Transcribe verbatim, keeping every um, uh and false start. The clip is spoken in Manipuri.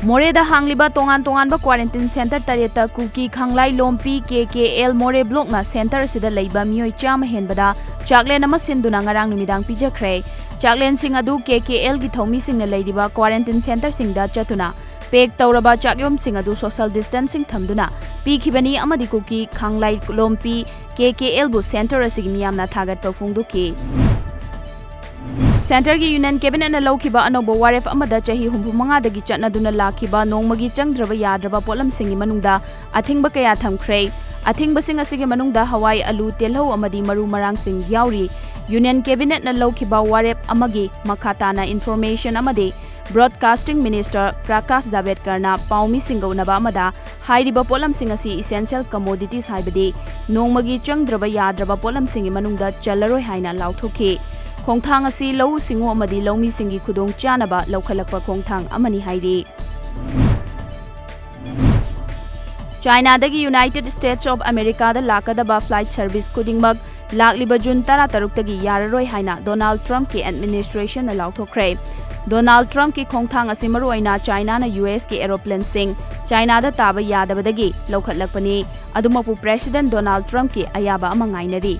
ꯃꯣꯔꯦꯗ ꯍꯥꯡꯂꯤꯕ ꯇꯣꯉꯥꯟ ꯇꯣꯉꯥꯟꯕ quarantine centre ꯇꯔꯦꯠꯇ ꯀꯨꯀꯤ ꯈꯥꯡꯂꯥꯏ ꯂꯣꯝꯄꯤ ꯀꯦ ꯀꯦ ꯑꯦꯜ ꯃꯣꯔꯦ blockꯅ centre ꯑꯁꯤꯗ ꯂꯩꯕ ꯃꯤꯑꯣꯏ ꯆꯥꯝꯃ ꯍꯦꯟꯕꯗ ꯆꯥꯛꯂꯦꯟ ꯑꯃ ꯁꯤꯟꯗꯨꯅ ꯉꯔꯥꯡ ꯅꯨꯃꯤꯗꯥꯡ ꯄꯤꯖꯈ꯭ꯔꯦ꯫ ꯆꯥꯛꯂꯦꯟꯁꯤꯡ ꯑꯗꯨ ꯀꯦ ꯀꯦ ꯑꯦꯜꯒꯤ ꯊꯧꯃꯤꯁꯤꯡꯅ ꯂꯩꯔꯤꯕ quarantine centreꯁꯤꯡꯗ ꯆꯠꯇꯨꯅ pack ꯇꯧꯔꯕ ꯆꯥꯛꯌꯣꯝꯁꯤꯡ ꯑꯗꯨ social distancing ꯊꯝꯗꯨꯅ ꯄꯤꯈꯤꯕꯅꯤ ꯑꯃꯗꯤ ꯀꯨꯀꯤ ꯈꯥꯡꯂꯥꯏ ꯂꯣꯝꯄꯤ ꯀꯦ ꯀꯦ ꯑꯦꯜꯕꯨ centre ꯑꯁꯤꯒꯤ ꯃꯤꯌꯥꯝꯅ ꯊꯥꯒꯠꯄ ꯐꯣꯡꯗꯣꯛꯈꯤ꯫ Centreꯒꯤ Union Cabinetꯅ ꯂꯧꯈꯤꯕ ꯑꯅꯧꯕ ꯋꯥꯔꯦꯞ ꯑꯃꯗ ꯆꯍꯤ ꯍꯨꯝꯐꯨ ꯃꯉꯥꯗꯒꯤ ꯆꯠꯅꯗꯨꯅ ꯂꯥꯛꯈꯤꯕ ꯅꯣꯡꯃꯒꯤ ꯆꯪꯗ꯭ꯔꯕ ꯌꯥꯗ꯭ꯔꯕ ꯄꯣꯠꯂꯝꯁꯤꯡꯒꯤ ꯃꯅꯨꯡꯗ ꯑꯊꯤꯡꯕ ꯀꯌꯥ ꯊꯝꯈ꯭ꯔꯦ꯫ ꯑꯊꯤꯡꯕꯁꯤꯡ ꯑꯁꯤꯒꯤ ꯃꯅꯨꯡꯗ ꯍꯋꯥꯏ, ꯑꯂꯨ, ꯇꯤꯜꯍꯧ ꯑꯃꯗꯤ ꯃꯔꯨ ꯃꯔꯥꯡꯁꯤꯡ ꯌꯥꯎꯔꯤ꯫ Union Cabinetꯅ ꯂꯧꯈꯤꯕ ꯋꯥꯔꯦꯞ ꯑꯃꯒꯤ ꯃꯈꯥ ꯇꯥꯅ Information ꯑꯃꯗꯤ Broadcasting Minister ꯄ꯭ꯔꯀꯥꯁ ꯖꯥꯚꯦꯗꯀꯔꯅ ꯄꯥꯎꯃꯤꯁꯤꯡꯒ ꯎꯅꯕ ꯑꯃꯗ ꯍꯥꯏꯔꯤꯕ ꯄꯣꯠꯂꯝꯁꯤꯡ ꯑꯁꯤ essential commodities, ꯍꯥꯏꯕꯗꯤ ꯅꯣꯡꯃꯒꯤ ꯆꯪꯗ꯭ꯔꯕ ꯌꯥꯗ꯭ꯔꯕ ꯄꯣꯠꯂꯝꯁꯤꯡꯒꯤ ꯃꯅꯨꯡꯗ ꯆꯜꯂꯔꯣꯏ ꯍꯥꯏꯅ ꯂꯥꯎꯊꯣꯛꯈꯤ꯫ ꯈꯣꯡꯊꯥꯡ ꯑꯁꯤ ꯂꯧꯎ ꯁꯤꯡꯎ ꯑꯃꯗꯤ ꯂꯧꯃꯤꯁꯤꯡꯒꯤ ꯈꯨꯗꯣꯡꯆꯥꯅꯕ ꯂꯧꯈꯠꯂꯛꯄ ꯈꯣꯡꯊꯥꯡ ꯑꯃꯅꯤ ꯍꯥꯏꯔꯤ꯫ ꯆꯥꯏꯅꯥꯗꯒꯤ United States of Americaꯗ ꯂꯥꯛꯀꯗꯕ flight service ꯈꯨꯗꯤꯡꯃꯛ ꯂꯥꯛꯂꯤꯕ ꯖꯨꯟ ꯇꯔꯥꯇꯔꯨꯛꯇꯒꯤ ꯌꯥꯔꯔꯣꯏ ꯍꯥꯏꯅ ꯗꯣꯅꯥꯜꯗ ꯇ꯭ꯔꯝꯞꯀꯤ administrationꯅ ꯂꯥꯎꯊꯣꯛꯈ꯭ꯔꯦ꯫ ꯗꯣꯅꯥꯜꯗ ꯇ꯭ꯔꯝꯞꯀꯤ ꯈꯣꯡꯊꯥꯡ ꯑꯁꯤ ꯃꯔꯨꯑꯣꯏꯅ ꯆꯥꯏꯅꯥꯅ ꯌꯨ ꯑꯦꯁꯀꯤ aeroplanesꯤꯡ ꯆꯥꯏꯅꯥꯗ ꯇꯥꯕ ꯌꯥꯗꯕꯗꯒꯤ ꯂꯧꯈꯠꯂꯛꯄꯅꯤ꯫ ꯑꯗꯨꯃꯛꯄꯨ President ꯗꯣꯅꯥꯜꯗ ꯇ꯭ꯔꯝꯞꯀꯤ ꯑꯌꯥꯕ ꯑꯃ ꯉꯥꯏꯅꯔꯤ꯫